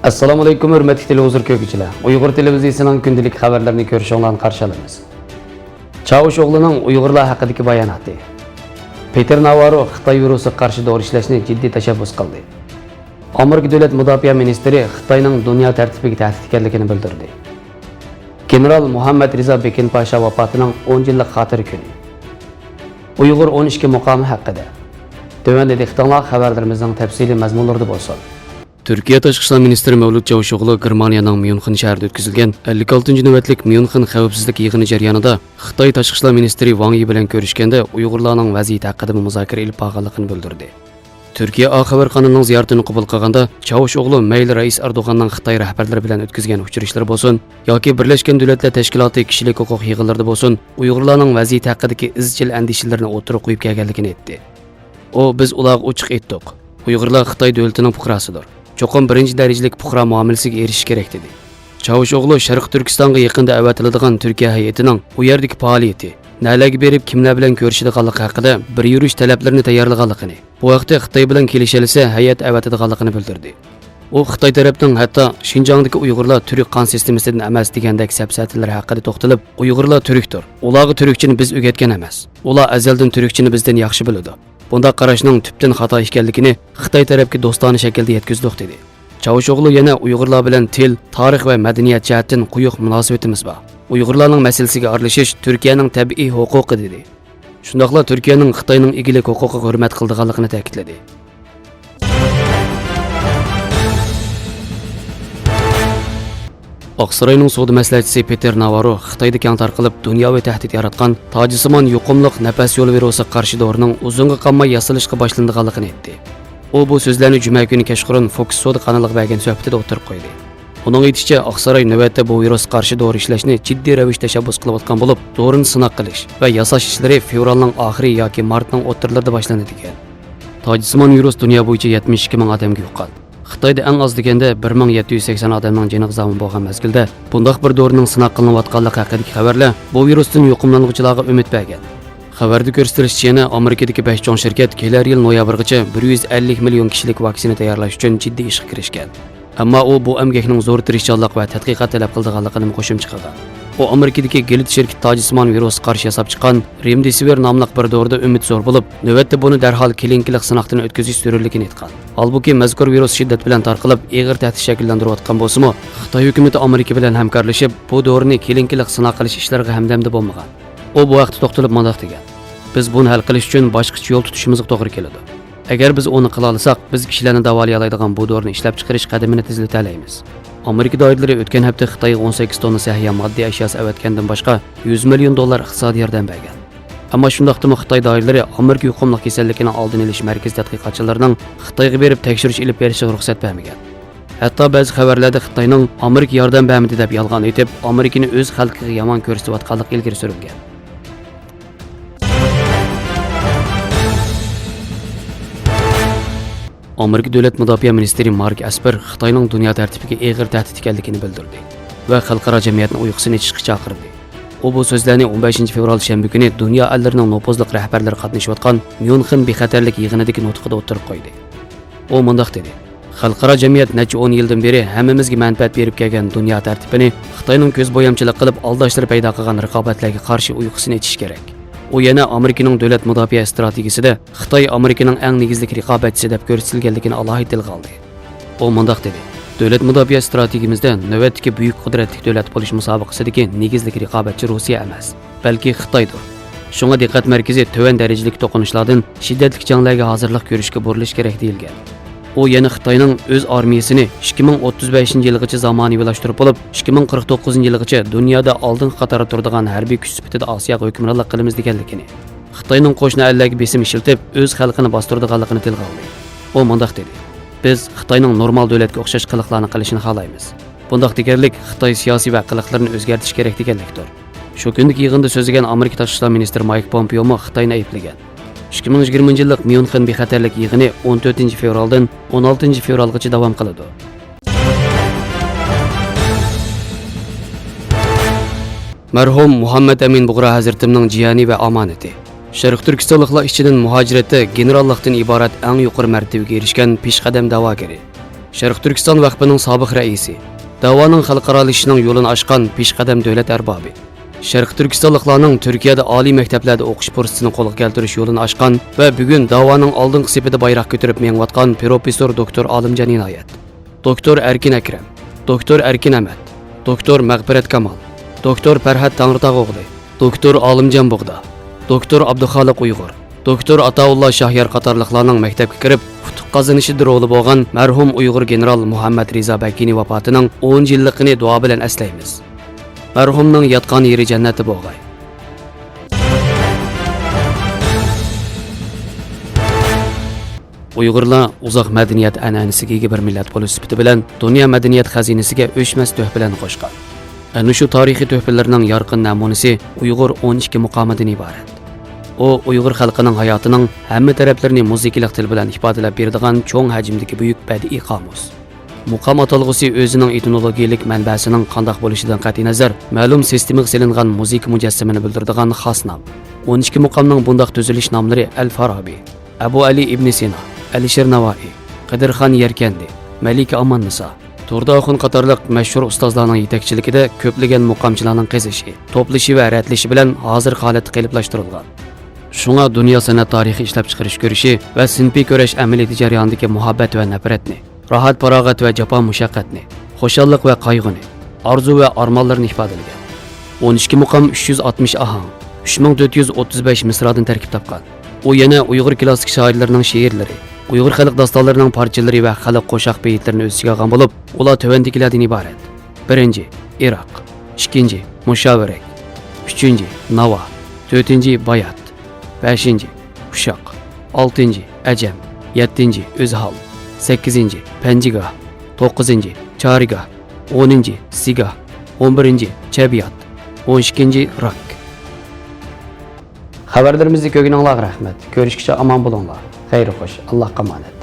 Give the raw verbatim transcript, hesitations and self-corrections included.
ئەسسالامۇئەلەيكۇم، ھۆرمەتلىك تېلېۋىزور كۆرگۈچىلەر! ئۇيغۇر تېلېۋىزىيىسىنىڭ كۈندىلىك خەۋەرلىرىنى كۆرۈشۈڭلارنى قارشى ئالىمىز. چاۋۇش ئوغلىنىڭ ئۇيغۇرلار ھەققىدىكى باياناتى. پېتېر ناۋاررو خىتاي ۋىرۇسىغا قارشى دورا ئىشلەشنى جىددىي تەشەببۇس قىلدى. ئامېرىكا دۆلەت مۇداپىئە مىنىستىرى خىتاينىڭ دۇنيا تەرتىپىگە تەھدىت ئىكەنلىكىنى بىلدۈردى. گېنېرال مۇھەممەد رىزا بېكىن پاشا ۋاپاتىنىڭ ئون يىللىق خاتىرە كۈنى. ئۇيغۇر ئون ئىككى مۇقامى ھەققىدە. تۆۋەندە دىققىتىڭلار خەۋەرلىرىمىزنىڭ تەپسىلىي مەزمۇنلىرىدا بولسۇن. تۈركىيە تاشقى ئىشلار مىنىستىرى مەۋلۇت چاۋۇشئوغلۇ گېرمانىيەنىڭ ميۇنخېن شەھىرىدە ئۆتكۈزۈلگەن ئەللىك ئالتىنچى نۆۋەتلىك ميۇنخېن خەۋپسىزلىك يىغىنى جەريانىدا خىتاي تاشقى ئىشلار مىنىستىرى ۋاڭ يى بىلەن كۆرۈشكەندە، ئۇيغۇرلارنىڭ ۋەزىيىتى ھەققىدىمۇ مۇزاكىرە ئېلىپ بارغانلىقىنى بىلدۈردى. تۈركىيە ئا خەۋەر قانىلىنىڭ زىيارىتىنى قوبۇل قىلغاندا، چاۋۇشئوغلۇ مەيلى رەئىس ئەردوغاننىڭ خىتاي رەھبەرلىرى بىلەن ئۆتكۈزگەن ئۇچرىشىشلىرى بولسۇن ياكى بىرلەشكەن دۆلەتلەر تەشكىلاتى كىشىلىك ھوقۇق يىغىنلىرىدا بولسۇن، ئۇيغۇرلارنىڭ ۋەزىيىتى ھەققىدىكى ئىزچىل ئەندىشىلىرىنى ئوتتۇرىغا قويۇپ كەلگەنلىكىنى ئېيتتى. ئۇ، بىز ئۇلارغا ئوچۇق ئېيتتۇق، ئۇيغۇرلار خىتاي دۆلىتىنىڭ پۇقراسىدۇر. چوقۇم بىرىنچى دەرىجىلىك پۇقرا مۇئامىلىسىگە ئېرىشىشى كېرەك، دېدى. چاۋۇشئوغلۇ شەرقىي تۈركىستانغا يېقىندا ئەۋەتىلىدىغان تۈركىيە ھەيئىتىنىڭ ئۇ يەردىكى پائالىيىتى، نەلەرگە بېرىپ كىملەر بىلەن كۆرۈشىدىغانلىقى ھەققىدە بىر يۈرۈش تەلەپلىرىنى تەييارلىغانلىقىنى، بۇ ھەقتە خىتاي بىلەن كېلىشەلىسە ھەيئەت ئەۋەتىدىغانلىقىنى بىلدۈردى. ئۇ خىتاي تەرەپنىڭ ھەتتا شىنجاڭدىكى ئۇيغۇرلار تۈرك قان سىستېمىسىدىن ئەمەس دېگەندەك سەپسەتىلىرى ھەققىدە توختىلىپ، ئۇيغۇرلار تۈركتۇر، ئۇلارغا تۈركچىنى بىز ئۆگەتكەن ئەمەس، ئۇلار ئەزەلدىن تۈركچىنى بىزدىن ياخشى بىلىدۇ. بۇنداق قاراشنىڭ تۈپتىن خاتا ئىكەنلىكىنى خىتاي تەرەپكە دوستانە شەكىلدە يەتكۈزدۇق، دېدى. چاۋۇشئوغلۇ يەنە ئۇيغۇرلار بىلەن تىل، تارىخ ۋە مەدەنىيەت جەھەتتىن قويۇق مۇناسىۋىتىمىز بار. ئۇيغۇرلارنىڭ مەسىلىسىگە ئارىلىشىش تۈركىيەنىڭ تەبىئىي ھوقۇقى، دېدى. شۇنداقلا تۈركىيەنىڭ خىتاينىڭ ئىگىلىك ھوقۇقىغا ھۆرمەت قىلىدىغانلىقىنى تەكىتلىدى. ئاقساراينىڭ سودا مەسلىھەتچىسى پېتېر ناۋاررو خىتايدا كەڭ تارقىلىپ، دۇنياۋى تەھدىت ياراتقان تاجسىمان يۇقۇملۇق نەپەس يولى ۋىرۇسىغا قارشى دورىنىڭ ئۇزۇنغا قالماي ياسىلىشقا باشلىنىدىغانلىقىنى ئېيتتى. ئۇ بۇ سۆزلەرنى جۈمە كۈنى كەچقۇرۇن فوكس سودا قانىلىغا بەرگەن سۆھبىتىدە ئوتتۇرىغا قويدى. ئۇنىڭ ئېيتىشىچە، ئاقساراي نۆۋەتتە بۇ ۋىرۇسقا قارشى دورا ئىشلەشنى جىددىي رەۋىشتە تەشەببۇس قىلىۋاتقان بولۇپ، دورىنى سىناق قىلىش ۋە ياساش ئىشلىرى فېۋرالنىڭ ئاخىرى ياكى مارتنىڭ ئوتتۇرىلىرىدا باشلىنىدىكەن. تاجسىمان ۋىرۇس دۇنيا بويىچە يەتمىش ئىككى مىڭ ئادەمگە يۇققان. خىتايدا ئەڭ ئاز دېگەندە بىر مىڭ يەتتە يۈز سەكسەن ئادەمنىڭ جېنىغا زامىن بولغان مەزگىلدە، بۇنداق بىر دورىنىڭ سىناق قىلىنىۋاتقانلىقى ھەققىدىكى خەۋەرلەر بۇ ۋىرۇستىن يۇقۇملانغۇچىلارغا ئۈمىد بەرگەن. خەۋەردە كۆرسىتىلىشىچە، يەنە ئامېرىكىدىكى بەش چوڭ شىركەت كېلەر يىل نويابىرغىچە بىر يۈز ئەللىك مىليون كىشىلىك ۋاكسىنا تەييارلاش ئۈچۈن جىددىي ئىشقا كىرىشكەن. ئەمما ئۇ بۇ ئەمگەكنىڭ زور تىرىشچانلىق ۋە تەتقىقات تەلەپ قىلىدىغانلىقىنىمۇ قوشۇمچە قىلغان. ئۇ ئامېرىكىدىكى گىلېد شىركىتى تاجسىمان ۋىرۇسقا قارشى ياساپ چىققان رېمدېسىۋىر ناملىق بىر دورىدا ئۈمىد زور بولۇپ، نۆۋەتتە بۇنى دەرھال كلىنىكىلىق سىناقتىن ئۆتكۈزۈش زۆرۈرلۈكىنى ئېيتقان. ھالبۇكى، مەزكۇر ۋىرۇس شىددەت بىلەن تارقىلىپ، ئېغىر تەھدىت شەكىللەندۈرۈۋاتقان بولسىمۇ، خىتاي ھۆكۈمىتى ئامېرىكا بىلەن ھەمكارلىشىپ، بۇ دورىنى كلىنىكىلىق سىناق قىلىش ئىشلىرىغا ھەمدەمدە بولمىغان. ئۇ بۇ ھەقتە توختىلىپ مۇنداق دېگەن: بىز بۇنى ھەل قىلىش ئۈچۈن باشقىچە يول تۇتۇشىمىزغا توغرا كېلىدۇ. ئەگەر بىز ئۇنى قىلالىساق، بىز كىشىلەرنى داۋالىيالايدىغان بۇ دورىنى ئىشلەپچىقىرىش قەدىمىنى تېزلىتەلەيمىز. ئامېرىكا دائىرىلىرى ئۆتكەن ھەپتە خىتايغا ئون سەككىز توننا سەھىيە ماددىي ئەشياسى ئەۋەتكەندىن باشقا، يۈز مىليون دوللار ئىقتىسادىي ياردەم بەرگەن. ئەمما شۇنداقتىمۇ خىتاي دائىرىلىرى ئامېرىكا يۇقۇملۇق كېسەللىكىنىڭ ئالدىنى ئېلىش مەركىزى تەتقىقاتچىلىرىنىڭ خىتايغا بېرىپ تەكشۈرۈش ئېلىپ بېرىشىغا رۇخسەت بەرمىگەن. ھەتتا بەزى خەۋەرلەردە خىتاينىڭ ئامېرىكا ياردەم بەرمىدى دەپ يالغان ئېيتىپ، ئامېرىكىنى ئۆز خەلقىگە يامان كۆرسىتىۋاتقانلىقى ئىلگىرى سۈرۈلگەن. ئامېرىكا دۆلەت مۇداپىئە مىنىستىرى مارك ئەسپەر خىتاينىڭ دۇنيا تەرتىپىگە ئېغىر تەھدىت ئىكەنلىكىنى بىلدۈردى ۋە خەلقئارا جەمئىيەتنى ئۇيقۇسىنى ئېچىشقا چاقىردى. ئۇ بۇ سۆزلەرنى ئون بەشىنچى فېۋرال شەنبە كۈنى دۇنيا ئەللىرىنىڭ نوپۇزلۇق رەھبەرلىرى قاتنىشىۋاتقان ميۇنخېن بىخەتەرلىك يىغىنىدىكى نۇتقىدا ئوتتۇرىغا قويدى. ئۇ مۇنداق دېدى: خەلقئارا جەمئىيەت نەچچە ئون يىلدىن بېرى ھەممىمىزگە مەنپەئەت بېرىپ كەلگەن دۇنيا تەرتىپىنى خىتاينىڭ كۆز بويامچىلىق قىلىپ ئالداشلىرى پەيدا قىلغان رىقابەتلەرگە قارشى ئۇيقۇسىنى ئېچىشى كېرەك. ئۇ يەنە ئامېرىكىنىڭ دۆلەت مۇداپىئە ئىستراتېگىيىسىدە خىتاي ئامېرىكىنىڭ ئەڭ نېگىزلىك رىقابەتچىسى دەپ كۆرسىتىلگەنلىكىنى ئالاھىدە تىلغا ئالدى. ئۇ مۇنداق دېدى: دۆلەت مۇداپىئە ئىستراتېگىيىمىزدە نۆۋەتتىكى بۈيۈك قۇدرەتلىك دۆلەت بولۇش مۇسابىقىسىدىكى نېگىزلىك رىقابەتچى روسىيە ئەمەس، بەلكى خىتايدۇر. شۇڭا دىققەت مەركىزى تۆۋەن دەرىجىلىك توقۇنۇشلاردىن، شىددەتلىك جەڭلەرگە ھازىرلىق كۆرۈشكە بۇرۇلۇشى كېرەك، دېيىلگەن. ئۇ يەنە خىتاينىڭ ئۆز ئارمىيەسىنى ئىككى مىڭ ئوتتۇز بەشىنچى يىلغىچە زامانىۋىلاشتۇرۇپ بولۇپ، ئىككى مىڭ قىرىق توققۇزىنچى يىلغىچە دۇنيادا ئالدىنقى قاتاردا تۇرىدىغان ھەربىي كۈچ سۈپىتىدە ئاسىياغا ھۆكۈمرانلىق قىلىمىز دېگەنلىكىنى، خىتاينىڭ قوشنا ئەللەرگە بېسىم ئىشلىتىپ، ئۆز خەلقىنى باستۇرىدىغانلىقىنى تىلغا ئالدى. ئۇ مۇنداق دېدى: بىز خىتاينىڭ نورمال دۆلەتكە ئوخشاش قىلىقلارنى قىلىشىنى خالايمىز. بۇنداق دېگەنلىك خىتاي سىياسىي ۋە قىلىقلىرىنى ئۆزگەرتىشى كېرەك دېگەنلىكتۇر. شۇ كۈندىكى يىغىندا سۆزلىگەن ئامېرىكا تاشقى ئىشلار مىنىستىرى مايك پومپېئومۇ خىتاينى ئەيىبلىگەن. ئىككى مىڭ يىگىرمىنچى يىللىق ميۇنخېن بىخەتەرلىك يىغىنى ئون تۆتىنچى فېۋرالدىن ئون ئالتىنچى فېۋرالغىچە داۋام قىلىدۇ. مەرھۇم مۇھەممەد ئەمىن بۇغرا ھەزرىتىمنىڭ جىيەنى ۋە ئامانىتى. شەرقىي تۈركىستانلىقلار ئىچىدىن مۇھاجىرەتتە گېنېراللىقتىن ئىبارەت ئەڭ يۇقىرى مەرتىۋىگە ئېرىشكەن پېشقەدەم دەۋاگىرى. شەرقىي تۈركىستان ۋەقپىنىڭ سابىق رەئىسى، دەۋانىڭ خەلقئارالىشىشنىڭ يولىنى ئاچقان پېشقەدەم دۆلەت ئەربابى، شەرقىي تۈركىستانلىقلارنىڭ تۈركىيەدە ئالىي مەكتەپلەردە ئوقۇش پۇرسىتىنى قولغا كەلتۈرۈش يولىنى ئاچقان ۋە بۈگۈن دەۋانىڭ ئالدىنقى سېپىدە بايراق كۆتۈرۈپ مېڭىۋاتقان پروفېسسور دوكتور ئالىمجان ئىنايەت، دوكتور ئەركىن ئەكرەم، دوكتور ئەركىن ئەمەت، دوكتور مەغپىرەت كامال، دوكتور پەرھات تەڭرىتاغ ئوغلى، دوكتور ئالىمجان بۇغدا، دوكتور ئابدۇخالىق ئۇيغۇر، دوكتور ئاتاۋۇللا شاھيار قاتارلىقلارنىڭ مەكتەپكە كىرىپ ئۇتۇق قازىنىشىدا رولى بولغان مەرھۇم ئۇيغۇر گېنېرال مۇھەممەد رىزا بەكىنى ۋاپاتىنىڭ ئون يىللىقىنى دۇئا بىلەن ئەسلەيمىز. مەرھۇمنىڭ ياتقان يېرى جەننەتتە بولغاي. ئۇيغۇرلار ئۇزاق مەدەنىيەت ئەنئەنىسىگە ئىگە بىر مىللەت بولۇش سۈپىتى بىلەن دۇنيا مەدەنىيەت خەزىنىسىگە ئۆچمەس تۆھپىلەرنى قوشقان. ئەنە شۇ تارىخىي تۆھپىلىرىنىڭ يارقىن نەمۇنىسى ئۇيغۇر ئون ئىككى مۇقامىدىن ئىبارەت. ئۇ ئۇيغۇر خەلقىنىڭ ھاياتىنىڭ ھەممە تەرەپلىرىنى مۇزىكىلىق تىل بىلەن ئىپادىلەپ بېرىدىغان چوڭ ھەجىمدىكى بۈيۈك بەدىئىي قامۇس. مۇقام ئاتالغۇسى ئۆزىنىڭ ئېتنولوگىيىلىك مەنبەسىنىڭ قانداق بولۇشىدىن قەتئىينەزەر، مەلۇم سىستېمىغا سېلىنغان مۇزىكا مۇجەسسىمىنى بىلدۈرىدىغان خاس نام. ئون ئىككى مۇقامنىڭ بۇنداق تۈزۈلۈش ناملىرى ئەل فارابى، ئەبۇ ئەلى ئىبنى سىنا، ئەلىشىر ناۋائى، قىدىرخان يەركەندى، مەلىكە ئاماننىسا، تۇردى ئاخۇن قاتارلىق مەشھۇر ئۇستازلارنىڭ يېتەكچىلىكىدە كۆپلىگەن مۇقامچىلارنىڭ قېزىشى، توپلىشى ۋە رەتلىشى بىلەن ھازىرقى ھالەتتە قېلىپلاشتۇرۇلغان. شۇڭا دۇنيا سەنئەت تارىخىي ئىشلەپچىقىرىش كۈرىشى ۋە سىنىپىي كۈرەش ئەمەلىيىتى جەريانىدىكى مۇھەببەت ۋە نەپرەتنى، راھەت-پاراغەت ۋە جاپا-مۇشەققەتنى، خۇشاللىق ۋە قايغۇنى، ئارزۇ ۋە ئارمانلىرىنى ئىپادىلىگەن. ئون ئىككى مۇقام ئۈچ يۈز ئاتمىش ئاھاڭ، ئۈچ مىڭ تۆت يۈز ئوتتۇز بەش مىسرادىن تەركىب تاپقان. ئۇ يەنە ئۇيغۇر كلاسسىك شائىرلىرىنىڭ شېئىرلىرى، ئۇيغۇر خەلق داستانلىرىنىڭ پارچىلىرى ۋە خەلق قوشاق بېيىتلىرىنى ئۆز ئىچىگە ئالغان بولۇپ، ئۇلار تۆۋەندىكىلەردىن ئىبارەت: بىرىنچى، ئىراق، ئىككىنچى، مۇشاۋىرەك، ئۈچىنچى، ناۋا، تۆتىنچى، بايات، بەشىنچى، ئۇششاق، ئالتىنچى، ئەجەم، يەتتىنچى، ئۆزھال، سەككىزىنچى، پەنجىگاھ، توققۇزىنچى، چارىگاھ، ئونىنچى، سىگاھ، ئون بىرىنچى، چەببىيات، ئون ئىككىنچى، راك. خەۋەرلىرىمىزنى كۆرگىنىڭلارغا رەھمەت. كۆرۈشكىچە ئامان بولۇڭلار. خەير خوش. ئاللاھقا ئامانەت.